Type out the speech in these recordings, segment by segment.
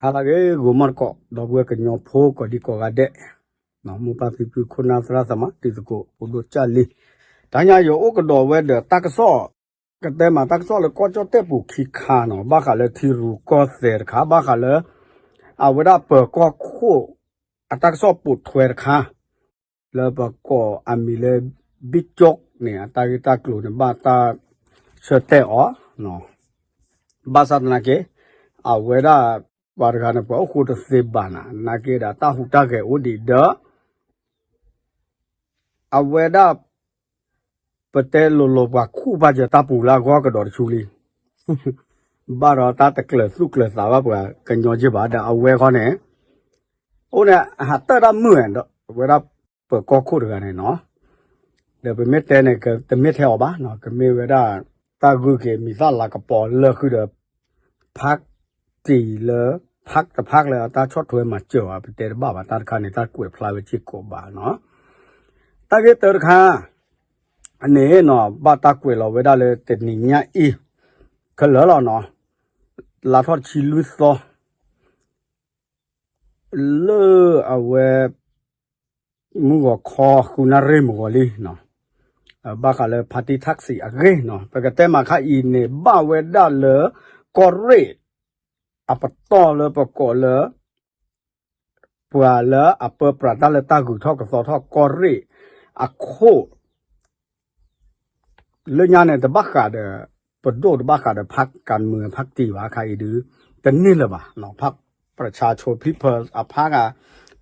ဟါလၢအဂ့ၤ ဂီၤမီၢ်တကိး ဒီပုၢ်ဝဲၢ်ကညီဖိကိးဒံကိးဂၤဒဲး, မိၢ်ပၢ်ဖံဖု ခိၣ်နၢ်သရၣ်သမါ တံၤသကိး ဖိဒိၣ်ကၢ်လံၤ, တဟါညါယအိၣ်ကဒီးဝဲဒီးတၢ်ကစီၣ်, ကတဲမးတၢ်ကစီၣ်လၢကီၢ်ကၠီၣ်တဲၣ်ပူၤခံခါနီၤ, ဘၣ်ဃးလၢထံရူၢ်ကီၢ်သဲးတခါ, ဘၣ်ဃးလၢ အဝဲဒၣ်ပၢၤကီၢ်ခိၣ် အတၢ်ကစီၣ်ပိာ်ထွဲတခါ လၢပကိးအမံၤလၢ ဘံၣ်ကၠိၣ်န့ၣ် အတၢ်ဂ့ၢ်တၢ်ကျိၤန့ၣ် ဘၣ်တၢ်ဆၢတဲာ်အီၤ, ဘၣ်ဆၣ်သနာ်က့ အဝဲဒၣ် ပှၤတဂၤန့ၣ် ပှၤအိၣ်ဃိတသ့ဘၣ်နၤ, နာ်က့ဒီးတၢ်ဟူးတၢ်ဂဲၤအိၣ်ဒံးဒီး အဝဲဒၣ် ပတဲလိၤလိၤပှၤခူၣ်ဘၣ်စၢၤတၢ်ပူၤလၢအဂီၢ်ကဒီးတဆူလံ, ဘၣ်ဒီးတၢ်တကျၢၤသူၣ်ကျၢၤသးဘၣ်ပှၤကညီက့ဘၣ်ဒီးအဝဲခီန့ၣ်, အိၣ်န့ၣ် ဟးတၢၢ်တၢ်မုာ်ဒီး အဝဲဒၣ်ပၢၤကီၢ်ခိၣ်တဂၤန့ၣ်နီၤ, ဒီးပမ့ၢ်တဲန့ၣ် တမ့ၢ်ထဲအီၤဘၣ်, ကမ့ၢ်ဝဲဒၣ် တၢ်ဂုာ်က့ၤမံၤသၣ်လၤကပီၤလၢဃုာ်ဒီး ဖးတံၢ်လၢ ဖးတဖးလၢအတၢ်ဆီၣ်ထွဲမၤစၢၤအီၤ ပတဲတဘၣ်ဘၣ်, တၢ်တခါန့ၣ် တၢ်ကွဲးဖျါဝဲစ့ၢ်ကီးဘၣ်နီၤ, တၢ်ဂ့ၢ်တၢ်တခါ န့ၣ်နီၤ ဘၣ်တၢ်ကွဲးလီၤဝဲဒၣ်လၢတနံၤညါအံၤ ခဲလၢာ်လီၤနီၤ, လါထီၣ်တဆံလွံၢ်သီ လၢအဝဲ မုၢ်ဂီၤခီဃုနၣ်ရံၣ်မုၢ်ဂီၤလံ, ဘၣ်ဃးလၢ ဖါတံၢ်ထၣ်စံး အဂ့ၢ်နီၤ, ပကတဲမးခါအံၤန့ၣ် ဘၣ်ဝဲဒၣ်လၢ ကီၢ်ရ့ၣ် အပတီၢ်လၢပကိးလၢ ပှၤလၢအပၢပြးတၢ်လၢတၢ်ဂုၤထီၣ်ကသီထီၣ်ကီၢ်ရ့ၣ်အခိၣ် လၢညါန့ၣ် တဘၣ်ဃးဒီး ပဒိၣ်တဘၣ်ဃးဒီး ဖးကၤမုာ်ဖးတံၢ်ဘၣ်ခါအံၤဒုး တန့ၢ်လၢၤဘၣ်, ဖးပြဆါဆိ ဖံဖၢအဖးဂၤ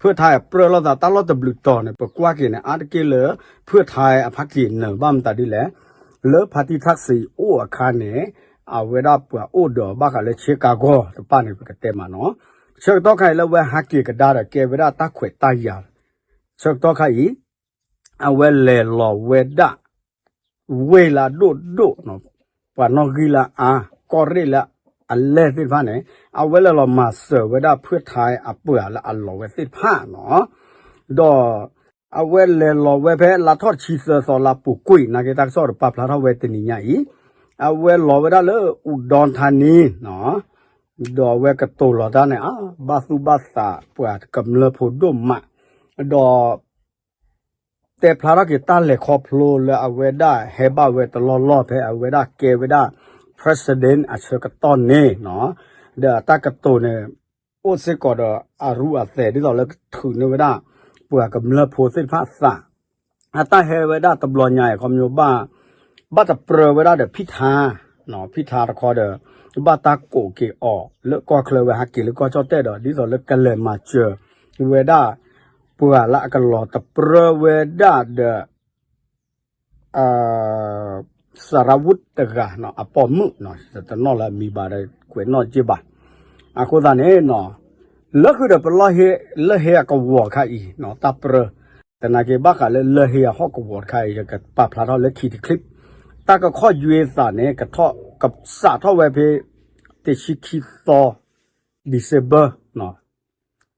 ဖုၣ်ထါပြၢလိာ်သးတၢ်လီၢ်တဘျုးတီၤန့ၣ် ပကွၢ်က့ၤန့ၣ် အါတက့ၢ်လၢ ဖုၣ်ထါအဖးက့ၤနၢၤ ဘၣ်မတၤဒ်လဲၣ်, လၢဖါတံၢ်ထၣ်စံးအိၣ်အခါန့ၣ် အဝဲဒၣ်ပှၤအိၣ်ဒီးဘၣ်ဃးလၢဆ့ကၤဂီၤတပၣ်န့ၣ် ပကတဲမးနီၤ, ဆၢကတီၢ်ခါအံၤလၢအဝဲဟးက့ၤကဒါဒီးကဲဝဲဒၣ်တၢ်ခွဲးတၢ်ယာ် ဆၢကတီၢ်ခါအံၤ အဝဲလဲၤလီၤဝဲဒၣ် ဝ့ၢ်လၢအဒိၣ်ဒိၣ် ပှၤနီၣ်ဂံၢ်လၢအါ ကီၢ်ရ့ၣ်လၢအလဲၢ်သ့ၣ်တဖၣ်န့ၣ် အဝဲလဲၤလီၤမၤစၢၤဝဲဒၣ်ဖုၣ်ထါအပှၤလၢအလီၤဝဲသ့ၣ်တဖၣ်နီၤ, ဒီး အဝဲလဲၤလီၤဝဲဖဲလါထီၣ်တဆံသၢသီလါပူၤကွံာ် နာ်က့တၢ်ကစီၣ်တပာ်ဖျါထီၣ်ဝဲတနံၤညါအံၤ, အဝဲလီၤဝဲဒၣ်လၢ အူဒီထါနံ ဒီးအဝဲကတိၤလီၤတၢ်န့ၣ် အါ ဘၣ်သူၣ်ဘၣ်သးပှၤကမျၢၢ်ဖိဒိၣ်မး, ဒီး တဲဖျါထီၣ်က့ၤတၢ်လဲၤခီဖျိလၢအဝဲဒၣ်ဟဲဘၣ်ဝဲတလီၢ်လီၢ် ဖဲအဝဲဒၣ်ကဲဝဲဒၣ် president အဆၢကတီၢ်န့ၣ်နီၤ, ဒီးအတၢ်ကတိၤန့ၣ် အိၣ်စ့ၢ်ကီးဒီးအရူအသဲး ဒ်သိးလၢကထုးန့ၢ်ဝဲဒၣ် ပှၤကမျၢၢ်ဖိသ့ၣ်တဖၣ်အသး, အတၢ်ဟဲဝဲဒၣ်တဘျီညါအံၤ ခီဖျိဘၣ် ဘၣ်တပြၢဝဲဒၣ်ဒီးဖံၣ်ထါ, ဖံၣ်ထါတခီဒီး ဘၣ်တၢ်ကိးက့ၤအီၤလၢကီၢ်ချၢဝဲဟးက့ၤလၢကီၢ်ကၠီၣ်တဲၣ်ဒီး ဒ်သိးလၢကလဲၤမၤစၢၤဝဲဒၣ် ပှၤလၢအကလီၤတပြၢဝဲဒၣ်ဒီး စၤရၤဝုၣ်တဂၤ အပိာ်မုၣ်, တနီၣ်လၢအမံၤဘၣ်ဒီးကွဲးနီၣ်က့ဘၣ်, အဃိသတးန့ၣ် လၢဃုာ်ဒီးပလီၢ်ဟ့ လၢဟ့အကဝီၤခါအံၤ တၢ်ပြၢ သနာ်က့ဘၣ်ဃးလၢလၢဟ့အဟီၣ်ကဝီၤတခါအံၤ ယကပာ်ဖျါထီၣ်လၢခံတချံၣ်, တၢ်ကခီၣ်ယွ့သးန့ၣ် ကစးထီၣ်ဝဲဖဲ တဆံခံသီ December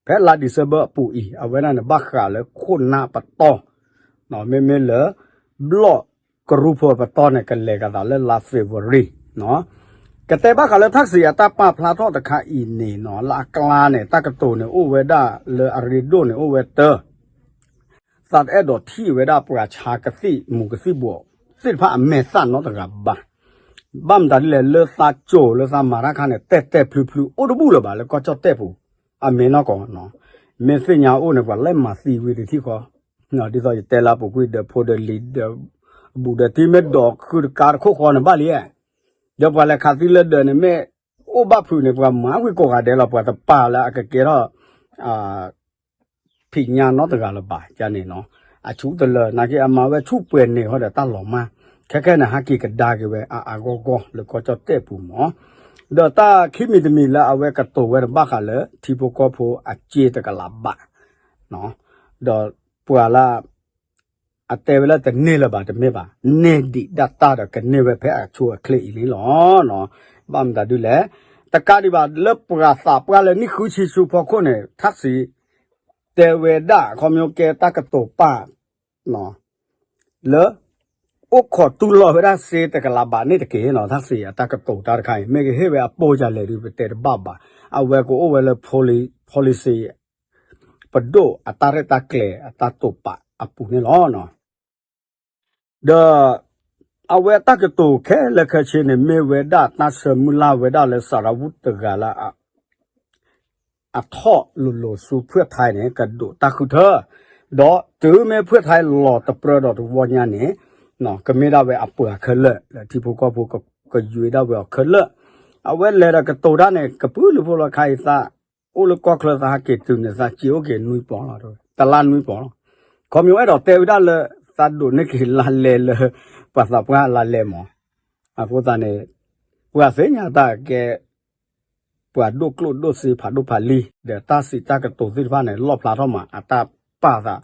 ဖဲလါ December အပူၤအံၤ အဝဲဒၣ်န့ၣ် ဘၣ်ဃးလၢခိၣ်နၢ်ပတီၢ်, မ့မ့ၢ်လၢ ဘျီၣ်ကရူၢ်ဖိအပတီၢ်န့ၣ် ကလဲၤကသးလၢလါ February, ကတဲဘၣ်ဃးလၢထၣ်စံးအတၢ်ပာ်ဖျါထီၣ်တခါအံၤန့ၣ်နီၤ လၢအကျါန့ၣ် တၢ်ကတိၤန့ၣ်အိၣ်ဝဲဒၣ်လၢအရ့ဒိၣ်န့ၣ်အိၣ်ဝဲတၢ် သးတအဲၣ်ဒိးထံၣ်ဝဲဒၣ်ပှၤဆါကသံၣ်မူၤကသံၣ်ဘှီးသ့ၣ်တဖၣ်အမဲာ်သၣ်နီတဂၤဘၣ်. ဘၣ်မတၤဒ်လဲၣ် လၢသးကၠိၤလၢသးမၤတၢ်ခါန့ၣ် တဲာ်တဲာ်ဖျုးဖျုး အိၣ်တဘူၣ်လၢၤဘၣ် လၢကီၢ်ကၠီၣ်တဲၣ်ပူၤ အမဲာ်နီၢ်ကီၢ်နီၤ. မ့ၢ်သ့ၣ်ညါအိၣ်န့ၣ် ပှၤလဲၤမၤသံဝံၤတထံၣ်ဃီ, ဒ်သိးယတဲလၢအပူၤကွံာ် ဒီးဖိဒီးလံၤဒီး ဘူးဒီးတံၢ် မ့ၢ်ဒိးဃုတကါတခိၣ်ဃီန့ၣ်ဘၣ်လံ, ဒီးပှၤလဲၤခးသံလၢဒၢးန့ၣ် မ့ၢ်အိၣ်ဘၣ်ဖုးန့ၣ် ပှၤမၤဝံၤကိးဂၤဒဲးလီၤ. ပှၤတပာ်လၢအကကဲထီၣ် ဖံးညါနီတဂၤလၢၤဘၣ် ကန့ၣ်နီၤ. အဆူၣ်တလၢာ် နာ်က့အမၤဝဲဆူၣ်ပှဲၤန့ၣ်ဃီဒီးတၢ်လီၤမၢ် ခဲခဲန့ၣ် ဟဲက့ၤကဒါက့ၤဝဲအါအါဂီၢ်ဂီၢ်လၢကီၢ်ကၠီၣ်တဲၣ်ပူၤမး. ဒီးတၢ်ခံမံၤတမံၤလၢအဝဲကတိၤဝဲန့ၣ် ဘၣ်ဃးလၢထံဖိကီၢ်ဖိအစ့တကလးဘး ဒီးပှၤလၢ အတဲဝဲလၢတန့ၢ်လၢၤဘၣ်တမ့ၢ်ဘၣ်, န့ၢ်ဒံးဒၣ်တၢ်ဒီးကန့ၢ်ဝဲဖဲအဆိအချ့အံၤန့ၣ်လီၤ. ဘၣ်မတၤဒ်လဲၣ်, တကးဒံးဘၣ်လၢပှၤသးပှၢ်လၢနံၣ်ဃုဆံဆူဖီခိၣ်န့ၣ် ထၣ်စံး တဲဝဲဒၣ် ခီဖျိကဲတၢ်ကတိၤပာ် လၢ အိၣ် အိၣ်ခိးတူၢ်လိာ်ဝဲဒၣ်စ့တကလးဘးန့ၣ်တက့ၢ်နီၤ, တၢ်စံးအတၢ်ကတိၤတၢ်တခါအံၤ မ့ၢ်ကဟ့ၣ်ဝဲအပိၢ်ယၤလဲၣ်ဒုး ပတဲတဘၣ်ဘၣ်. အဝဲကအိၣ်ဝဲလၢ policy ပဒိၣ်အတၢ်ရဲၣ်တၢ်ကျဲၤအတၢ်တိာ်ပာ်အပူၤန့ၣ်လီၤ. ဒီး အဝဲအတၢ်ကတိၤခဲလၢာ်ခဲဆ့န့ၣ် မ့ၢ်ဝဲဒၣ်တၢ်ဆၢမုၢ်လၢ်ဝဲဒၣ်လၢစၤရၤဝူၣ်တဂၤလၢ အထီၣ်လိၤလိၤဆူဖုၣ်ထါန့ၣ် ကဒိးတၢ်ဃုထၢ, ဒီးတုၤမ့ၢ်ဖုၣ်ထါလီၤတပြၢဒီးတဝီညါန့ၣ် ကမ့ၢ်ဒၣ်ဝဲအပှၤခဲလၢာ် လၢထံဖိကီၢ်ဖိကယွ့ဒၣ်ဝဲအီၤခဲလၢာ်. အဝဲလဲၤဒီးကတိၤတၢ်န့ၣ် ကပုာ်လုာ်ဖိလီၤခါအံၤသး အိၣ်လၢကီၢ်ချၢသးဟးက့ၤတုၤန့ၣ် သးစ့အိၣ်က့ၤနွံပီၤလီၤ, တလါနွံပီၤလီၤ. ခီမ့ၢ်အိၣ်အဲၣ်ဒိးတဲဝဲဒၣ်လၢ သးဒိးန့ၢ်က့ၤလါလဲလၢ ပှၤသးပှၢ်လါလဲမး. အဃိသတးန့ၣ် ပှၤသ့ၣ်ညါတၢ်ကဲ ပှၤဒိၣ်ကျိၣ်ဒိၣ်စ့ဖးဒိၣ်ဖးလံၤ ဒီးတၢ်စံးတၢ်ကတိၤသ့ၣ်တဖၣ်န့ၣ် လီၣ်ဖျါထီၣ်မးအတၢ်ပာ်သး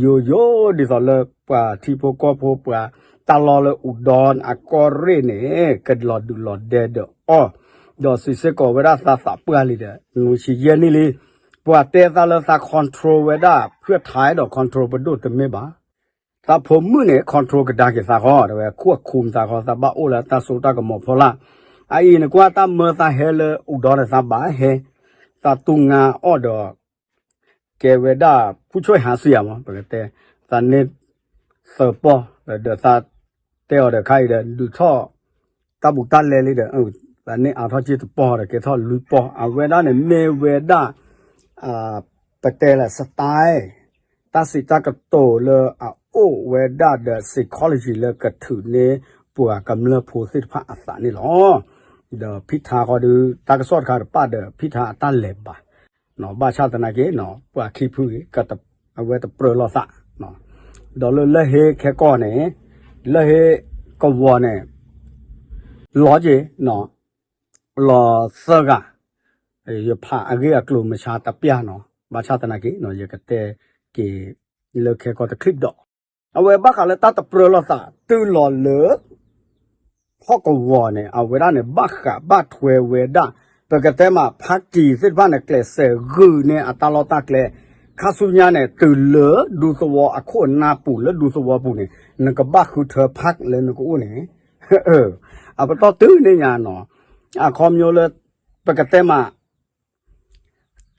ယိယိဒ်သိးလၢပှၤထံဖိကီၢ်ဖိ ပှၤတၢ်လီၢ်လၢအူဒီအကီၢ်ရ့ၣ်န့ၣ် ကလီၤဒုးလီၤဒဲဒီးအီၣ်, ဒီးစံးစ့ၢ်ကီးဝဲဒၣ်သးသးပှၢ်လံဒီး နွံဆံယဲၢ်နံၣ်လံ. ပှၤတဲသးလၢသး control ဝဲဒၣ်ဖုၣ်ထါဒီး control ပဒိၣ်တမ့ၢ်ဘၣ်. သးဖိမုၣ်န့ၣ် control ကဒါက့ၤသးဃီ တဲဝဲ ခိၣ်အခူမသးဃီ သးဘၣ်အိၣ်လၢတၢ်စိတၢ်ကမီၤဖီလာ်. အအံၤနကွၢ်တၢ်မၢသးဟဲလၢအူဒီန့ၣ် သးဘၣ်ဟဲ သးတူၢ်ငါအီၣ်ဒီး ကဲဝဲဒၣ် ဖုၣ်ဆွဲဟးစံယၤမး ပကတဲ သးန့ၢ်သၢပီၢ် ဒီးသးတဲအီၤဒီးခါအံၤဒီး ဒုးထီၣ်တၢ်ဘူးတၢ်လဲလံဒီး သးန့ၢ်အါထီၣ်က့တပီၢ်ဒီး ကဲထီၣ်လွံၢ်ပီၢ်. အဝဲဒၣ်န့ၣ်မ့ၢ်ဝဲဒၣ် ပတဲလၢ style တၢ်စံးတၢ်ကတိၤလၢအအိၣ်ဝဲဒၣ်ဒီး psychology လၢကထုးန့ၢ်ပှၤကမျၢၢ်ဖိသ့ၣ်တဖၣ်အသးန့ၣ်လီၤ. ဒီးဖံထါဃီဒီး တၢ်ကစီၣ်တခါတပာ်ဒီး ဖံထါအတၢ်လဲၤဘၣ် ဘၣ်ဆၣ်သနာ်က့ ပှၤခံဖုဂ့ၤ အဝဲတပြၢလိာ်သး, ဒီးလၢလၢၢ်ဟ့ခဲကီၢ်န့ၣ် လၢၢ်ဟ့ကဝီၤန့ၣ် လီၤက့ၤ လီၤသၢဂၤ, ယဖးအဂ့ၢ်အကျိၤမဆါတပျၢ်နီၤ, ဘၣ်ဆၣ်သနာ်က့ ယကတဲက့ၤလၢခဲကီၢ်တချံးဒီး အဝဲဘၣ်ဃးလၢတၢ်တပြၢလိာ်သးတုၤလီၤလၢ ဟီၣ်ကဝီၤန့ၣ် အဝဲဒၣ်န့ၣ် ဘၣ်ဃးဘၣ်ထွဲဝဲဒၣ် ပကတဲမး ဖါတံၢ်သ့ၣ်တဖၣ်န့ၣ် ကျဲးစၢးဂုာ်န့ၢ်အတၢ်လီၢ်တၢ်ကျဲ ခါဆူညါန့ၣ် တုၤလၢဒူသဝီအခိၣ်အနၢ်ပူၤ လၢဒူသဝီပူၤန့ၣ် နကဘၣ်ဃုထၢဖးလၢနကအိၣ်န့ၣ် အပတီၢ်တုၤန့ၣ်ညါနီၤ, အခီပညီလၢ ပကတဲမး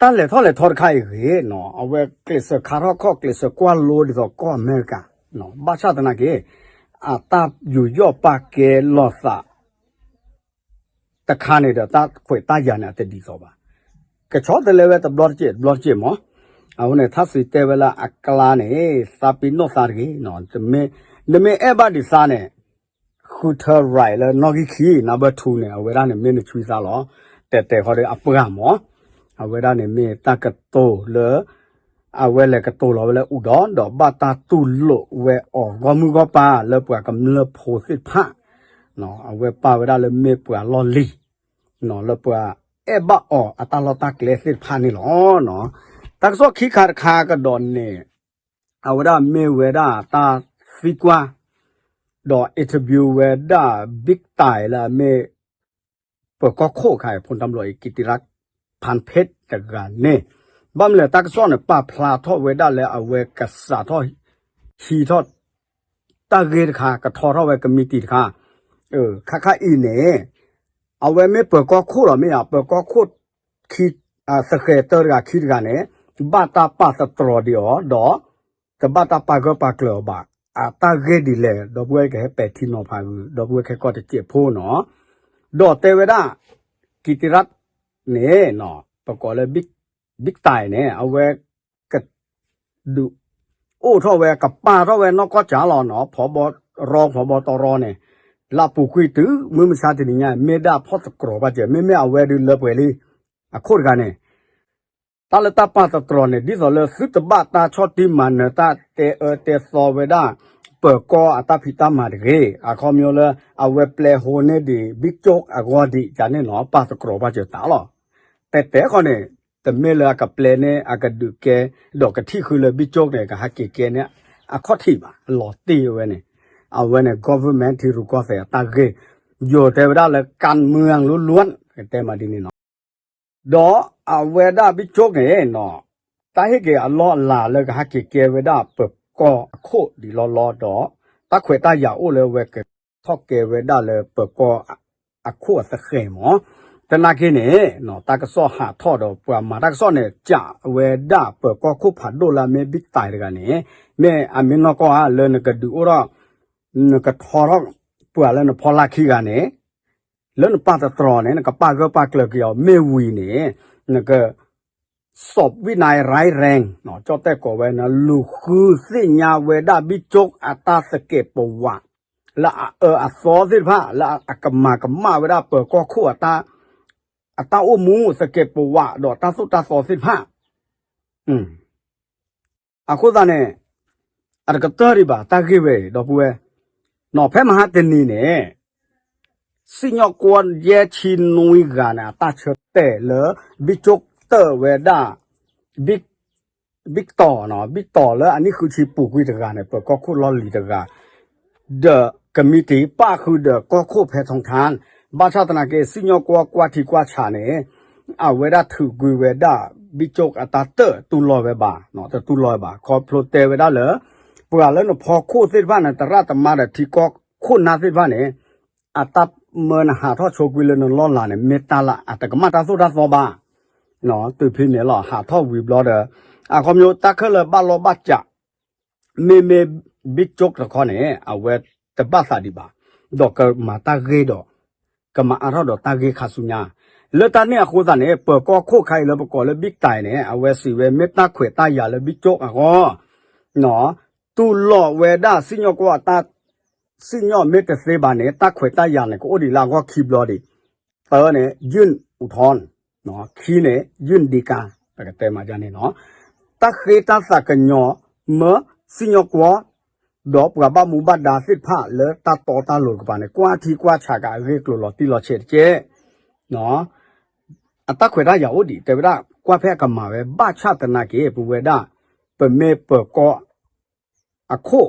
တၢ်လဲၤထီၣ်လဲၤထီတခါအံၤဂ့ၤနီၤ အဝဲကျဲးစၢးခါထီၣ်ခီၣ် ကျဲးစၢးကွၢ်လိဒ်သိးကီၢ်အမဲရကၤ, ဘၣ်ဆၣ်သနာ်က့ အတၢ်ယူးယီၣ်ပာ်ကဲလိာ်သး တခါန့ၣ်ဒီး တၢ်ခွဲးတၢ်ယာ်န့ၣ် အတဒ်သိးဘၣ်, ကဆီတလဲဝဲတဘျီတက့ၢ် တဘျီတက့ၢ်မး, အဃိန့ၣ် ထၣ်စံးတဲဝဲလၢအကျါန့ၣ် သးပ့ၤနီၣ်သးတဂ့ၤ, နမ့ၢ်အဲၣ်ဘၣ်ဒံးသးန့ၣ် ဃုထၢ right လၢနီၣ်ဂံၢ်ခံ number two န့ၣ် အဝဲဒၣ်န့ၣ်မ့ၢ်နဆွံသးလီၤ, တဲတဲဃီဒီးအပှၢ်မး, အဝဲဒၣ်န့ၣ်မ့ၢ်တၢ်ကတိၤလၢ အဝဲလဲၤကတိၤလီၤဝဲလၢအူဒီ ဒီးဘၣ်တၢ်တူၢ်လိာ်ဝဲအီၤဂီၢ်မုၢ်ဂီၢ်ပၤလၢပှၤကမျၢၢ်ဖိသ့ၣ်တဖၣ်, အဝဲပာ်ဝဲဒၣ်လၢမ့ၢ်ပှၤလီၢ်လံၤ, လၢပှၤအဲၣ်ဘၣ်အီၤအတၢ်လီၢ်တၢ်ကျဲသ့ၣ်တဖၣ်န့ၣ်လီၤ. တၢ်ကစီၣ်ခံခါတခါကဒီးန့ၣ် အဝဲဒၣ်မ့ၢ်ဝဲဒၣ်တၢ်သံကွၢ် ဒီး interview ဝဲဒၣ် Big Time လၢအမ့ၢ် ပၢၤကီၢ်ခိၣ်အခါအံၤ ဖိတၢ်ဘျီအံၤ ကံးတံရၣ် ဖၣ်ဖ့း တဂၤန့ၣ်, ဘၣ်မနုၤလဲၣ် တၢ်ကစီၣ်န့ၣ် ပာ်ဖျါထီၣ်ဝဲဒၣ်လၢအဝဲကစးထီၣ် ဟံးထီၣ် တၢ်ဂ့ၢ်တခါ ကထီထီၣ်ဝဲကမံးတံာ်တခါ, ခါခါအံၤန့ၣ် အဝဲမ့ၢ်ပၢၤကီၢ်ခိၣ်လီၤ မ့ၢ်ဧါ, ပၢၤကီၢ်ခိၣ်ခံ သဃဲၤတၢတဂၤခံတဂၤန့ၣ် ဘၣ်တၢ်ပာ်သတြီၤဒံးအီၤ ဒီး တဘၣ်တၢ်ပာ်ဂၢၢ်ပာ်ကျၢၤအီၤဘၣ်. အတၢ်ဂ့ၢ်ဒ်လဲၣ် ဒီပုၢ်ဝဲၢ်ကဟဲပဲာ်ထံနီၤဖးဂုာ် ဒီပုၢ်ဝဲၢ်ခဲကီၢ်တစဲးဖိနီၤ, ဒီးတဲဝဲဒၣ် ကံးတံရၣ်န့ၣ် ပကိးလၢ Big Time န့ၣ် အဝဲ က ဒုးအိၣ်ထီၣ်ဝဲ ကပာ်ထီၣ်ဝဲနီၢ်ကီၢ်စၢ်လီၤနီၤ, ဖီဘီရီ ဖီဘီတရီန့ၣ် လၢအပူၤကွံာ်တုၤမုၢ်မဆါတနံၤညါ မ့ၢ်ဒၣ်ဖီၣ်သတြီၤဘၣ်စၢၤ, မ့မ့ၢ်အဝဲဒုးလၢပှဲၤလံ အခိၣ်တဂၤန့ၣ် တၢ်လၢတၢ်ပာ်သတြီၤန့ၣ် ဒ်သိးလၢသုတဘၣ်တၢ်ဆီၣ်တံၢ်မၤနၢၤ တၢ်တဲအၢတဲသီဝဲဒၣ် ပၢၤကီၢ်အတၢ်ဖံးတၢ်မၤတဂ့ၤ, အခီပညီလၢ အဝဲပျဲဟိန့ၢ်ဒံး ဘံၣ်ကၠိၣ်အဂီၢ်ဒံး ယၤန့ၣ်နီၤ ပာ်သတြီၤဘၣ်စၢၤတၢ်လီၤ. တဲတဲဃီန့ၣ် တမ့ၢ်လၢအကပျဲန့ၢ် အကဒုးကဲ ဒီးကထံၣ်ဃုလၢဘံၣ်ကၠိၣ်န့ၣ် ကဟဲက့ၤကဲန့ၢ် အခီၣ်ထံးဘၣ် လီၤတံၢ်ဝဲန့ၣ်, အဝဲန့ၣ် government ထံရူၢ်ကီၢ်သဲးအတၢ်ဂ့ၢ်, ယိၤတဲဝဲဒၣ်လၢ การเมืองล้วนๆ ကတဲမးဒ်န့ၣ်နီၤ. ဒီးအဝဲဒၣ်ဘံၣ်ကၠိၣ်န့ၣ်နီၤ တၢ်ဟ့ၣ်က့ၤအလီၢ်အလၤလၢကဟဲက့ၤကဲဝဲဒၣ်ပၢၤကီၢ်အခိၣ်ဒံးလီၤလီၤဒီး တၢ်ခွဲးတၢ်ယာ်အိၣ်လၢဝဲကထီၣ်ကဲဝဲဒၣ်လၢပၢၤကီၢ်အခိၣ်အသဃဲၤမး, သနာ်က့န့ၣ် တၢ်ကစီၣ်ဟးထီၣ်ဒီးပှၤမၤတၢ်ကစီၣ်န့ၣ် ကးဝဲဒၣ်ပၢၤကီၢ်ခိၣ်ဖးဒိၣ်လၢအမ့ၢ်ဘံၣ်တဲတဂၤန့ၣ်, မ့ၢ်အမ့ၢ်နီၢ်ကီၢ်ဧါ လၢနကဒုးအိၣ်ထီၣ် နကထီထီၣ်ပှၤလၢနဖီလာ်ခံဂၤန့ၣ် လၢနပာ်တတြီၤန့ၣ် နကပာ်ဂၢၢ်ပာ်ကျၢၤက့ၤအီၤ မ့ၢ်ဝံၤန့ၣ် နက စံးဘံၣ်နၤ ရဲရဲ ကၠီၣ်တဲၣ်ကိးဝဲန့ၣ် လူၤဃုသ့ၣ်ညါဝဲဒၣ်ဘံၣ်ကၠိၣ်အတၢ်သကဲးပဝး လၢအအၢအသီသ့ၣ်တဖၣ် လၢအကမၤကမၣ်ဝဲဒၣ်ပၢၤကီၢ်ခိၣ်အတၢ်အိၣ်မူသကဲးပဝးဒီးတၢ်သိၣ်တၢ်သီသ့ၣ်တဖၣ်. အဃိသတးန့ၣ် အတကတၢၢ်ဒံးဘၣ် တၢ်ဂ့ၢ်ဝဲအံၤ ဒီပုၢ်ဝဲၢ်, နီၢ်ဖဲမဟါတနံၤန့ၣ် စံၣ်ညီၣ်ကွီၢ်ယဲၢ်ဆံနွံဂၤန့ၣ် အတၢ်ဆၢတဲာ်လၢ ဘံၣ်ကၠိၣ်တၢၣ်ဝဲဒၣ် ဘံၣ်တီၤ, ဘံၣ်တီၤလၢအနံၣ်ဃုဆံပူၤကွံာ်တဂၤန့ၣ် ပၢၤကီၢ်ခိၣ်လီၢ်လံၤတဂၤ ဒီးကမံးတံာ် ပၣ်ဃုာ်ဒီးကီၢ်ခိၣ်ဖဲထီထၣ်, ဘၣ်ဆၣ်သနာ်က့ စံၣ်ညီၣ်ကွီၢ်ကွၢ်ထံကွၢ်ဆးန့ၣ် အဝဲဒၣ်ထုးကွံာ်ဝဲဒၣ် ဘံၣ်ကၠိၣ်အတၢ်တၢၣ်တူၢ်လိာ်ဝဲဘၣ်, တတူၢ်လိာ်ဝဲဘၣ်. ခီဖျိတဲဝဲဒၣ်လၢ ပှၤလၢနဖီခိၣ်သ့ၣ်တဖၣ်န့ၣ် သရၣ်သမါဒီးထံကီၢ်ခိၣ်နၢ်သ့ၣ်တဖၣ်န့ၣ် အတၢ်မၢနဟးထီၣ်ဆိကွံာ်လၢနလီၢ်လၤန့ၣ် မ့ၢ်တၢ်လၢအတကမၣ်တၢ်သိၣ်တၢ်သီဘၣ်. တုၤဖဲန့ၣ်လီၤ ဟးထီၣ်ဝံၤဘျီဒီး အခီပညီတၢ်ခဲလၢာ်ဘၣ်လီၢ်ဘၣ်စး မ့မ့ၢ်ဘံၣ်ကၠိၣ်တခီန့ၣ် အဝဲတဘၣ်သးဒံးဘၣ်, ဒီးကမၤတၢ်ဂ့ၤဒီး ကမၤအါထီၣ်ဒီးတၢ်ဂ့ၤခါဆူညါ, လၢတၢ်န့ၣ်အဃိသတးန့ၣ် ပၢၤကီၢ်ခိၣ်ခါအံၤလၢပကိးလၢဘံၣ်တဲန့ၣ် အဝဲစံးဝဲမ့ၢ်တၢ်ခွဲးတၢ်ယာ်လၢဘံၣ်ကၠိၣ်အဂီၢ် တူၢ်လိာ်ဝဲဒၣ်စံၣ်ညီၣ်ကွီၢ်အတၢ်, စံၣ်ညီၣ်မ့ၢ်တသ့ဘၣ်န့ၣ် တၢ်ခွဲးတၢ်ယာ်န့ၣ် ကအိၣ်ဒံးလၢအဂီၢ်ခံဘျီဒံး, သၢန့ၣ် ယုၢ်အူထီၣ်, ခံန့ၣ် ယုၢ်ဒံကါ, ပကတဲမးန့ၣ်လီၤ. တၢ်ဃ့တၢ်သးကညီၤ မၢစံၣ်ညီၣ်ကွီၢ် ဒီးပှၤဘၣ်မူဘၣ်ဒါသ့ၣ်တဖၣ်လၢတၢ်တီတၢ်လိၤတကပၤန့ၣ် ကွၢ်ထံကွၢ်ဆးက့ၤအဂ့ၢ်ကျိၤလီၤတံၢ်လီၤဆဲးတက့ၢ်. အတၢ်ခွဲးတၢ်ယာ်အိၣ်ဒံး တဲဝဲဒၣ် ကွၢ်ဖဲအကမၤဝဲ ဘၣ်ဆၣ်သနာ်က့ ပဝဲဒၣ် ပမ့ၢ်ပၢၤကီၢ်အခိၣ်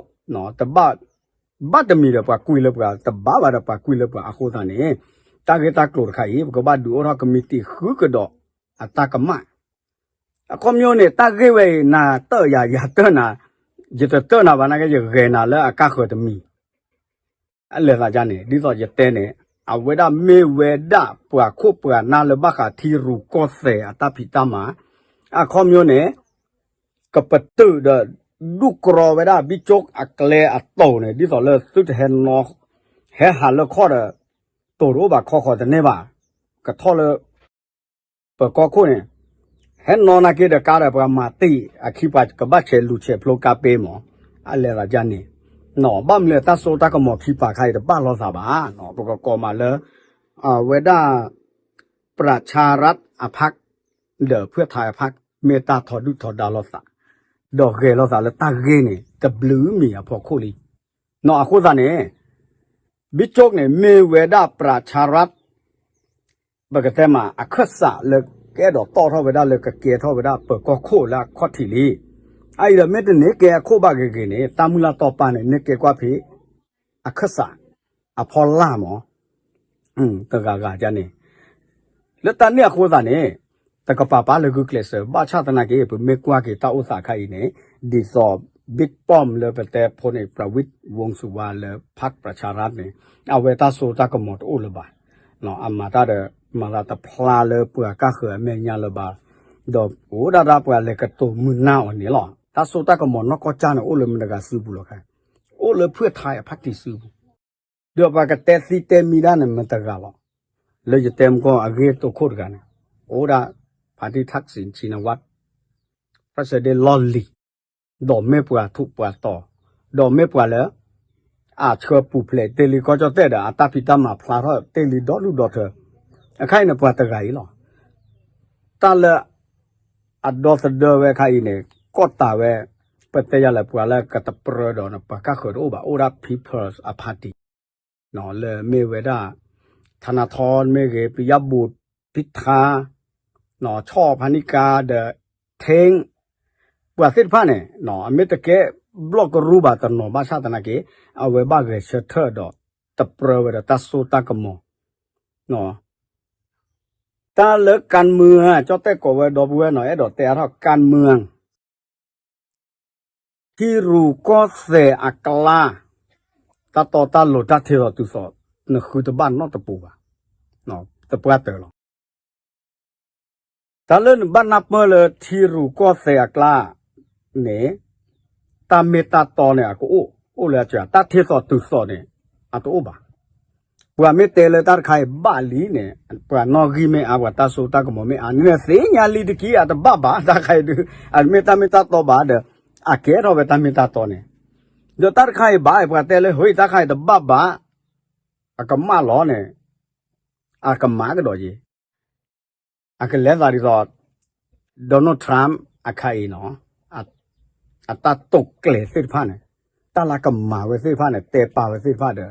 တဘၣ်, ဘၣ်တမံၤဒီးပှၤကွံာ်လၢပှၤ တဘၣ်ဘၣ်ဒီးပှၤကွံာ်လၢပှၤအဃိသတးန့ၣ် တၢ်ဂ့ၢ်တၢ်ကျိၤတခါအံၤ ပကဘၣ်ဒုးအိၣ်ထီၣ်ကမံးတံာ်ဃုကဒီးအတၢ်ကမၣ် အခီပညီန့ၣ် တၢ်ဂ့ၢ်ဝဲအံၤ နၤတၢၢ်ယၤ ယၤတၢၢ်နၤ, ယတတၢၢ်နၤဘၣ်နာ်က့ ယဂဲၤနၤလၢအကါဃၢၤတမံၤ အလဲၤသးဒ်န့ၣ် ဒ်သိးယတဲန့ၣ် အဝဲဒၣ်မ့ၢ်ဝဲဒၣ်ပှၤခိၣ်ပှၤနၢ်လၢဘၣ်ဃးထံရူၢ်ကီၢ်သဲးအတၢ်ဖံးတၢ်မၤ, အခီပညီန့ၣ် ကပတုာ်ဒီး ဒူၣ်ကြီဝဲဒၣ်ဘံၣ်ကၠိၣ်အကျဲအတီၤန့ၣ် ဒ်သိးလၢသုတဟဲနီၤ, ဟဲဟးလၢခီၣ်ဒီး တိၤတအိၣ်ဘၣ်ခီဃီၤတန့ၢ်ဘၣ်, ကထီၣ်လၢ ပၢၤကီၢ်ခိၣ်န့ၣ် ဟဲနီၤနာ်က့ဒီးကါဒီးပှၤမၤတံၢ်အခံပှၤကဘၣ်ဆဲးလူၤဆဲးဖျိကါပ့မး, အလဲၤသးဒ်န့ၣ်, ဘၣ်မနုၤလဲၣ်တၢ်စိတၢ်ကမီၤခံပၤခါအံၤတဘၣ်လိာ်သးဘၣ်, ပကကိးမးလၢ အဝဲဒၣ် ပြၢ်ဆၣ်ရၣ်အဖၣ် ဒီးဖုၣ်ထၢၣ်အဖၣ် မ့ၢ်တၢ်ထီဒုၣ်ထီဒါလိာ်သး, ဒီးဂဲၤလိာ်သးလၢတၢ်ဂ့ၢ်န့ၣ် တဘျုးမံၤအဖီခိၣ်လံ. အဃိသတးန့ၣ် ဘံၣ်ကၠိၣ်န့ၣ် မ့ၢ်ဝဲဒၣ်ပြၢ်ဆၣ်ရၣ် ပကတဲမး အခၢၣ်စးလၢကအဲၣ်ဒိးတီၣ်ထီၣ်ဝဲဒၣ်လၢကကဲထီၣ်ဝဲဒၣ်ပၢၤကီၢ်ခိၣ်လၢအခီၣ်ထံးလံ. အအံၤဒီးမ့ၢ်တန့ၢ်ကဲအခိၣ်ဘၣ်ဂ့ၤဂ့ၤန့ၣ် တၢ်မုၢ်လၢ်တီၢ်ပာ်န့ၣ် န့ၢ်ကဲကွၢ်ဖဲ အခၢၣ်စး အဖီလာ်မး တဂၤဂၤန့ၣ် လၢတၢ်န့ၣ်အဃိသတးန့ၣ် တကပၤပာ်လၢဂုာ်ကျဲးစၢး ဘၣ်ဆၣ်သနာ်က့ ပမ့ၢ်ကွၢ်က့ၤတၢ်အိၣ်သးခါအံၤန့ၣ် ဒ်သိး ဘံၣ်ကၠိၣ်လၢပတဲဖိန့ၣ် ပြၢ်ဝံၣ်ဝူင်းစူဝါလၢ ဖၣ်ပြၢ်ဆၣ်ရၣ်န့ၣ် အဝဲတၢ်စိတၢ်ကမီၤတအိၣ်လၢၤဘၣ်. အမၤတၢ်ဒီး မၤသးတဖျါလၢပှၤကါဃၢၤအမဲာ်ညါလၢၤဘၣ်. ဒီးအိၣ်ဒၣ်တၢ်ပှၤလဲၤကတိၤမုာ်နၢ်အီၤန့ၣ်လီၤ. တၢ်စိတၢ်ကမီၤနီၢ်ကီၢ်ကၢ်န့ၣ် အိၣ်လၢမတၤတဂၤစုပူၤလီၤခါ, အိၣ်လၢဖုၣ်ထၢၣ်အဖၣ်တံၢ်စုပူၤ ဒီးပှၤကတဲသံတဲမံဒၣ်န့ၣ်မတၤတဂၤလီၤ. လၢယတဲမကီၢ်အဂ့ၢ်တိခိၣ်တဂၤန့ၣ် အိၣ်ဒၣ် ဖါတံၢ်ထၣ်စံၣ် ဆံနဝၣ် ပြၢ်စဒ့လီၢ်လံၤ ဒီးမ့ၢ်ပှၤထူးပှၤတီၤ ဒီးမ့ၢ်ပှၤလၢ အဆှၢပူၤဖျဲးတ့ၢ်လံကီၢ်ကၠီၣ်တဲၣ်ဒီး အတၢ်ဖံးတၢ်မၤဖျါထီၣ်တ့ၢ်လံဒီဒူၣ်ဒီထၢ. အခါအံၤန့ၣ် ပှၤတဂၤအံၤလီၤ. တၢ်လၢ အဒီသဒၢဝဲအခါအံၤန့ၣ် ကီၢ်တးဝဲ ပတဲယၤလဲၣ် ပှၤလၢကတပြၢဒီး ပှၤကါဃၢၤတအိၣ်ဘၣ် အိၣ်ဒၣ် People's အ party လၢမ့ၢ်ဝဲဒၣ် ထနထီမ့ၢ်ဂ့ၤ ပယၣ်ဘူၣ် ဖံထါ ဆီၣ်ဖါနံကါ ဒီး ထ့င်း ပှၤသ့ၣ်တဖၣ်န့ၣ် အမ့ၢ်တကဲဘျီၣ်ကရူၢ်ဘၣ်တနီၤဘၣ်ဆၣ်သနာ်က့ အဝဲဘၣ်ဂဲၤဆၢထၢၣ်ဒီး တပြၢဝဲဒီးတၢ်စိတၢ်ကမီၤ တၢ်လၢကၣ်မုၢ် ကၠီၣ်တဲၣ်ကိးဝဲဒီပုၢ်ဝဲၢ်နီၤ အဲၣ်ဒိးတဲအါထီၣ်ကၣ်မုၢ် ထံရူၢ်ကီၢ်သဲးအကျါ တၢ်တီတၢ်လိၤတၢ်ထံၣ်လိာ်တုၤသိး နဃုတဘၣ်နီတပူၤဘၣ်, တပှၢ်တၢၢ်လီၤ. တၢ်လၢနဘၣ်နၢ်ပၢၢ်လၢထံရူၢ်ကီၢ်သဲးအကျါန့ၣ် တၢ်မ့ၢ်တၢ်တီန့ၣ် အကအိၣ်, အိၣ်လၢအစၢၤ တၢ်ထံၣ်လိာ်တုၤသိးန့ၣ် အတအိၣ်ဘၣ်. ပှၤမ့ၢ်တဲလၢတၢ်တခါအံၤဘၣ်လံန့ၣ် ပှၤနီၣ်ဂံၢ်မ့ၢ်အါ ပှၤတၢ်စိတၢ်ကမီၤမ့ၢ်အါန့ၣ် သ့ၣ်ညါလံတက့ၢ် အတဘၣ်ဘၣ် တၢ်တခါအံၤဒုး အမ့ၢ်တၢ်မ့ၢ်တၢ်တီဘၣ်ဒီး အကဲထီၣ်ဝဲတၢ်မ့ၢ်တၢ်တီန့ၣ်, ဒီးတၢ်တခါအံၤဘၣ် ပှၤတဲလၢ ဟ့ၣ် တၢ်တခါအံၤတဘၣ်ဘၣ် အကမၣ်လီၤန့ၣ် အကမၤကဒီးယံၤ အကလဲၤသးဒ်သိး Donald Trump အခါအံၤနီၤ အတၢ်တိာ်ကျဲၤသ့ၣ်တဖၣ်န့ၣ် တၢ်လၢကမၤဝဲသ့ၣ်တဖၣ်န့ၣ် တဲပာ်ဝဲသ့ၣ်တဖၣ်ဒီး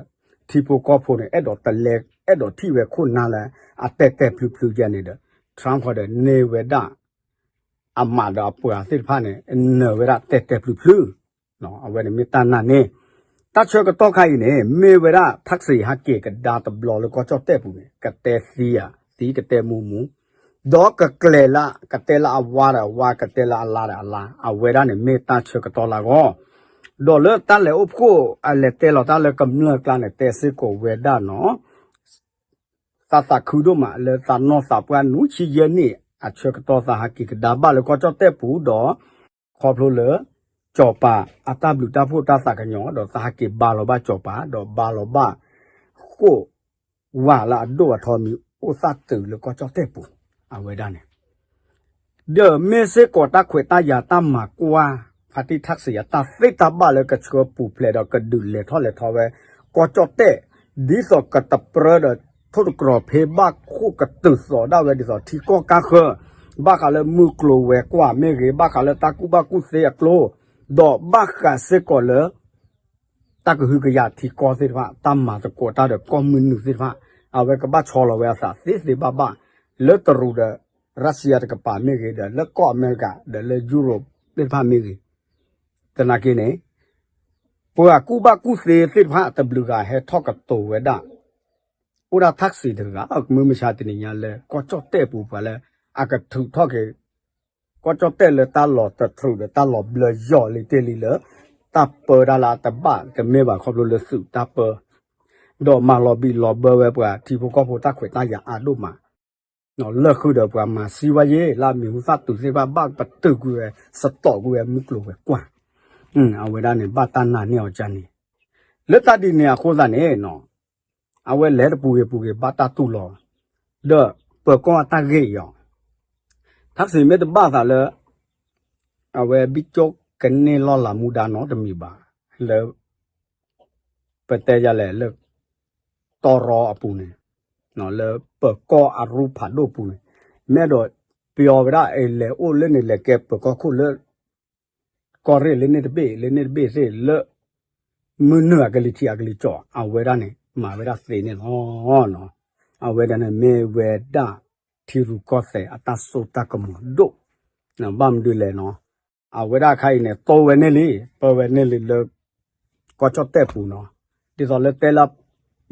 ထံဖိကီၢ်ဖိန့ၣ် အဲၣ်ဒိးတလဲ အဲၣ်ဒိးထံၣ်ဝဲခိၣ်နၢ်လၢ အတဲာ်တဲာ်ဖျုးဖျုးယဲန့ၣ်ဒီး Trump ဃီဒီးန့ၢ်ဝဲဒၣ် အမးဒီးအပှၤသ့ၣ်တဖၣ်န့ၣ် နၢၤဝဲဒၣ်တဲာ်တဲာ်ဖျုးဖျုး အဝဲန့ၣ်မ့ၢ်တၢ်နာ်န့ၣ် တၢ်ဆၢကတီၢ်ခါအံၤန့ၣ် မ့ၢ်ဝဲဒၣ် ထၣ်စံး ဟးက့ၤကဒါတဘျီလၢကီၢ်ကၠီၣ်တဲၣ်ပူၤန့ၣ် ကတဲသံဧါသံ ကတဲမူမူ ဒီးကကျဲၤလၢ ကတဲလၢအဝါဒီးအဝါ ကတဲလၢအလါဒီးအလါ အဝဲဒၣ်န့ၣ် မ့ၢ်တၢ်ဆၢကတီၢ်လၢအဂီၢ် ဒီးလၢတၢ်လဲၤအိၣ်ဖှိၣ် အလဲၤတဲလီၤတၢ်လၢကမျၢၢ်ကျါန့ၣ် တဲစ့ၢ်ကီးဝဲဒၣ်နီၤ သးသးခုဒိၣ်မးလၢသးနီၢ်သးပှၢ်နွံဆံယဲၢ်နံၣ်အဆၢကတီၢ် သးဟးက့ၤကဒါဘၣ်လၢကီၢ်ကၠီၣ်တဲၣ်ပူၤဒီး ခီဖျိလၢ ကၠီၤပၤအတၢ်ဘျုးတၢ်ဖှိၣ်တၢ်သးကညီၤ ဒီးသးဟးက့ၤဘါလီၤဘၣ်ကၠီၤပၤ ဒီးဘါလီၤဘၣ် ဃိၣ်ဝးလၢအဒိၣ်အထီမံၤအိၣ်သၣ်တုၤလၢကီၢ်ကၠီၣ်တဲၣ်ပူၤ အဝဲဒၣ်န့ၣ် ဒီးမ့ၢ်စ့ၢ်ကီးတၢ်ခွဲးတၢ်ယာ်တၢ်မၤကွၢ် ဖါတံၢ်ထၣ်စံးအတၢ်သ့တၢ်ဘၣ်လၢကဆှၢပူၤဖျဲးဒီးကဒုးလဲၤထီၣ်လဲၤထီဝဲ ကီၢ်ကၠီၣ်တဲၣ် ဒ်သိးကတပြၢဒီးထိၣ်တကြၢးဖ့ဘၣ်ခိၣ်ကတုၤသိးဒၣ်ဝဲဒ်သိးထံကီၢ်ကါဃၢၤ ဘၣ်ဃးလၢမုၢ်ကျိၤဝဲၤကွာ်မ့ၢ်ဂ့ၤ ဘၣ်ဃးလၢတၢ်ကူၣ်ဘၣ်ကူၣ်သ့အကျိၤ ဒီးဘၣ်ဃးစ့ၢ်ကီးလၢ တၢ်ကဟုကယာ်ထံကီၢ်သ့ၣ်တဖၣ် တၢ်မၤသကိးတၢ်ဒီးကီၢ်မုၢ်နုာ်သ့ၣ်တဖၣ် အဝဲကဘၣ်ဆီလီၤဝဲအသးသ့သ့ဘၣ်ဘၣ် လၢတရူးဒီး ရၢၡါတကပၤမ့ၢ်ဂ့ၤ ဒီးလၢကီၢ်အမဲရကၤ ဒီးလၢယူရိးသ့ၣ်တဖၣ်မ့ၢ်ဂ့ၤ သနာ်က့န့ၣ် ပှၤကူၣ်ဘၣ်ကူၣ်သ့သ့ၣ်တဖၣ်တဘျုးဂၤဟဲထီၣ်ကတိၤဝဲဒၣ် အိၣ်ဒၣ်ထၣ်စံးတဂၤ မုၢ်မဆါတနံၤညါလၢကီၢ်ကၠီၣ်တဲၣ်ပူၤပှၤလၢ အကထုးထီၣ်က့ၤ ကီၢ်ကၠီၣ်တဲၣ်လၢတၢ်လီၤတတြူးဒီးတၢ်လီၤဘျၢယီၤလံတ့ၢ်လံလၢ တၢ်ပၢတၢ်လၢအတဘၣ်တမ့ၢ်ဘၣ်ခီဖျိလၢသုးတၢ်ပၢ ဒီးမၤလီၤဘံၣ်လီၤဘၢဝဲပှၤထံဖိကီၢ်ဖိတၢ်ခွဲးတၢ်ယာ်အါဒိၣ်မး လၢဃုာ်ဒီးပှၤမၤစံဝဲယ့ၣ် လၢအမံၤဟူသၣ်တုၤသ့ၣ်တဖၣ်ဘၣ်ပတုာ်ကွံာ်ဝဲ စတီးကွံာ်ဝဲမုၢ်ကျိၤဝဲၤကွာ် အဝဲဒၣ်န့ၣ် ဘၣ်တၢ်နာ်န့ၢ်အီၤကန့ၣ် လၢတၢ်ဒ်န့ၣ်အဃိသတးန့ၣ် အဝဲလဲၤတပူၤဂ့ၤပူၤဂ့ၤ ဘၣ်တၢ်တူၢ်လိာ် ဒီးပၢၤကီၢ်အတၢ်ဂ့ၢ်အံၤအီၤ ထၣ်စံးမ့ၢ်တဘၣ်သးလၢ အဝဲဘံၣ်ကၠိကန့ၢ်လီၢ်လၤမူဒါနီတမံၤဘၣ် လၢ ပတဲယၤလဲၣ်လၢ တီရီအပူၤန့ၣ် လၢပၢၤကီၢ်အရူၢ်ဖးဒိၣ်ပူၤန့ၣ် မ့ၢ်အဲၣ်ဒိးပျီဝဲဒၣ်အလဲၤအိၣ်လၢန့ၣ် လဲၤကဲပၢၤကီၢ်ခိၣ်လၢ ကီၢ်ရ့ၣ်လၢန့ၣ်တဘ့ၣ် လၢန့ၣ်တဘ့ၣ်သ့ၣ်လၢ မုၢ်နုာ်အကလံၤထံးအကလံၤကၠီၣ် အဝဲဒၣ်န့ၣ် မၤဝဲဒၣ်သ့န့ၣ်လီၤ. အဝဲဒၣ်န့ၣ်မ့ၢ်ဝဲဒၣ် ထံရူၢ်ကီၢ်သဲးအတၢ်စိတၢ်ကမီၤဒိၣ် ဘၣ်မနုၤလဲၣ်နီၤ အဝဲဒၣ်အခါအံၤန့ၣ် တိဝဲန့ၢ်လံ ပၢဝဲန့ၢ်လံလၢ ကီၢ်ကၠီၣ်တဲၣ်ပူၤနီၤ ဒ်သိးလၢ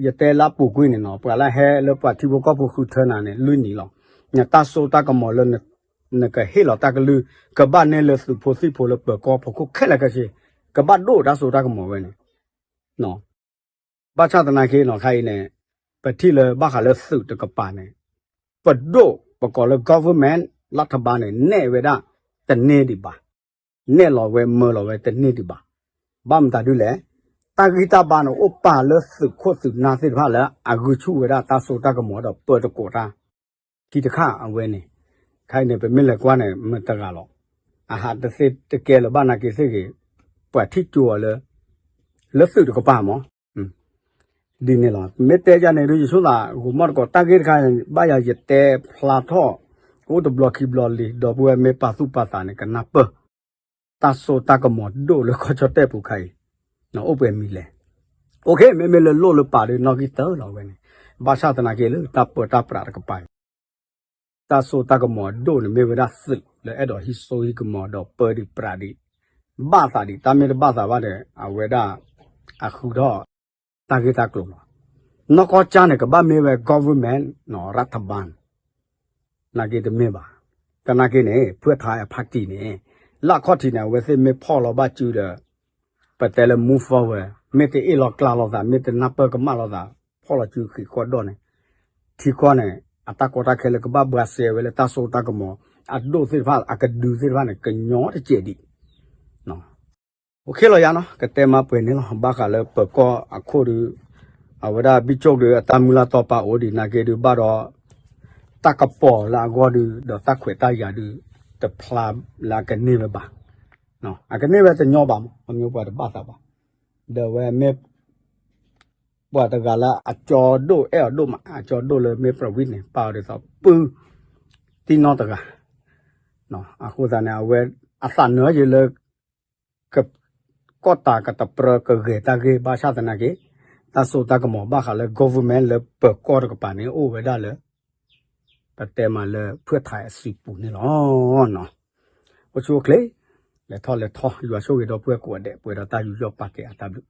ယတဲလၢအပူၤကွံာ်န့ၣ်နီၤ ပှၤလၢဟဲလၢပှၤထံဖိကီၢ်ဖိဃုထၢနၤန့ၣ် လွံၢ်နံၣ်လီၤ. နတၢ်စိတၢ်ကမီၤလၢ နကဟ့ၣ်လီၤတၢ်ကလုၢ် ကဘၣ်န့ၢ်လၢသုးဖိသံၣ်ဖိလၢပၢၤကီၢ်ဖီခိၣ်ခဲလၢာ်ခဲဆ့ ကဘၣ်ဒိၣ်တၢ်စိတၢ်ကမီၤဝဲန့ၣ် ဘၣ်ဆၣ်သနာ်က့နီၤ ခါအံၤန့ၣ် ပထံၣ်လၢဘၣ်ဃးလၢသုးတကပၤန့ၣ် ပဒိၣ်ပကိးလၢ government လၢထဘါန့ၣ် နဲၣ်ဝဲဒၣ်တန့ၢ်ဒံးဘၣ်. နဲၣ်လီၤဝဲမၢလီၤဝဲတန့ၢ်ဒံးဘၣ်. ဘၣ်မတၤဒ်လဲၣ်, တၢ်ဂံၢ်တၢ်ဘါန့ၣ် အိၣ်ပာ်လၢသုးခိၣ်သုးနၢ်သ့ၣ်တဖၣ်လၢ အဂုာ်ဆူၣ်ဝဲဒၣ်တၢ်စိတၢ်ကမီၤဒီးပၢတကိးတၢ် ခံတခါအဝဲန့ၣ်, ခဲအံၤန့ၣ် ပမ့ၢ်လဲၤကွၢ်န့ၣ် မတၤတဂၤလီၤ. အဟးတသ့တကဲလၢၤဘၣ်နာ်က့သ့ၣ်ဂ့ၤ, ပှၤထံၣ်ကၠိအီၤလၢ လၢသုးတကပၤမး, ဒ်န့ၣ်လီၤ. မ့ၢ်တဲယၤန့ၣ်ဒုး ယဆိသး ဂိၤမီၣ်တကိး တၢ်ဂ့ၢ်တခါ ဘၣ်ယၤယတဲဖျါထီၣ် အိၣ်တဘျီခံဘျီလံ, ဒီပုၢ်ဝဲၢ်မ့ၢ်ပာ်သူၣ်ပာ်သးန့ၣ် ကနၢ်ပၢၢ် တၢ်စိတၢ်ကမီၤဒိၣ်လၢကီၢ်ကၠီၣ်တဲၣ်ပူၤခါအံၤ အိၣ်ပှဲၤမံၤလဲၣ်. အိၣ်ခ့ မ့မ့ၢ်လၢလိၣ်လၢပာ်ဒီးနီၣ်ဂံၢ်တၢလီၤဝဲန့ၣ်, ဘၣ်ဆၣ်သနာ်က့လၢတၢ်ပၢတၢ်ပြးတကပၤအံၤ တၢ်စိတၢ်ကမီၤအဒိၣ်န့ၣ် မ့ၢ်ဝဲဒၣ်သုးလၢအဲၣ်ဒိးဟံးစိဟံးကမီၤဒီးပၢဒံးပြးဒံး, ဘၣ်သးဒံး, တၢ်မ့ၢ်တဘၣ်သးဘၣ်ဒီး အဝဲဒၣ် အဃုထီၣ် တၢ်ဂ့ၢ်တၢ်ကျိၤလီၤ. နီၢ်ကီၢ်ကၠၢန့ၣ် ကဘၣ်မ့ၢ်ဝဲ government နီၤ ရၢထဘၢၣ် နာ်က့တမ့ၢ်ဘၣ်. သနာ်က့န့ၣ် ဖုၣ်ထါအဖါတံၢ်န့ၣ် လၢအခီၣ်ထံးန့ၣ် အဝဲသ့ၣ်မ့ၢ်ဖီၣ်လီၤဘၣ်စုဒီး ပတဲလၢ move forward မ့ၢ်တအ့ၣ်လီၤကျါလိာ်သး မ့ၢ်တနၢ်ပၢၢ်ကမၣ်လိာ်သး ဖီၣ်လီၤစုဃံးဃီၣ်ဒီၣ်န့ၣ် ထံကီၢ်န့ၣ် အတၢ်ကီတၢ်ခဲလၢကဘၣ်ဘှါစဲဝဲလၢတၢ်စိတၢ်ကမီၤ အဒိၣ်သ့ၣ်တဖၣ် အကဒုသ့ၣ်တဖၣ်န့ၣ် ကညီတစဲးဒံး အိၣ်ခ့လီၤယါနီၤ ကတဲမးပှဲၤန့ၣ်လီၤ. ဘၣ်ဃးလၢပၢၤကီၢ်အခိၣ်ဒီး အဝဲဒၣ်ဘံၣ်ကၠိၣ်ဒီး အတၢ်မုၢ်လၢ်တီပာ်အိၣ်ဒံးနာ်က့ဒုး ဘၣ်ဒီး တၢ်ကပီၤလၢအဂီၢ်ဒုး ဒီးတၢ်ခွဲးတၢ်ယာ်ဒုး တဖျါလၢအကန့ၢ်ဝဲဘၣ်. အကန့ၢ်ဝဲတညီဘၣ်မး ပမ့ၢ်ပှၤတဘၣ်သးဘၣ်. ဒီးအဝဲမ့ၢ် ပှၤတဂၤလၢအကၠီဒိၣ်အဲၣ်အီၤဒိၣ်မး အကၠီဒိၣ်လၢမ့ၢ်ပြဝံၣ်န့ၣ် ပာ်အီၤဒ်သိးပုၢ် တံၢ်နီၢ်တဂၤ အဃိသတးန့ၣ် အဝဲအသးနၢၤယဲလၢ က ကီၢ်တၢ်ကတပြၢကဂဲၤတၢ်ဂ့ၢ်ဘၣ်ဆၣ်သနာ်က့ တၢ်စိတၢ်ကမီၤဘၣ်ဃးလၢ government လၢပၢၤကီၢ်တကပၤန့ၣ် အိၣ်ဝဲဒၣ်လၢ ပတဲမးလၢဖုၣ်ထံအစုပူၤန့ၣ်လီၤ. အိၣ်ဆူၣ်အိၣ်ချ့ လဲၤထီၣ်လဲၤထီ ယွၤဆိၣ်ဂ့ၤဒီပုၢ်ဝဲၢ်ကိးဂၤဒဲး ပှဲၤဒီးတၢ်ယူးယီၣ်ပာ်ကဲအတၢ်ဘျုး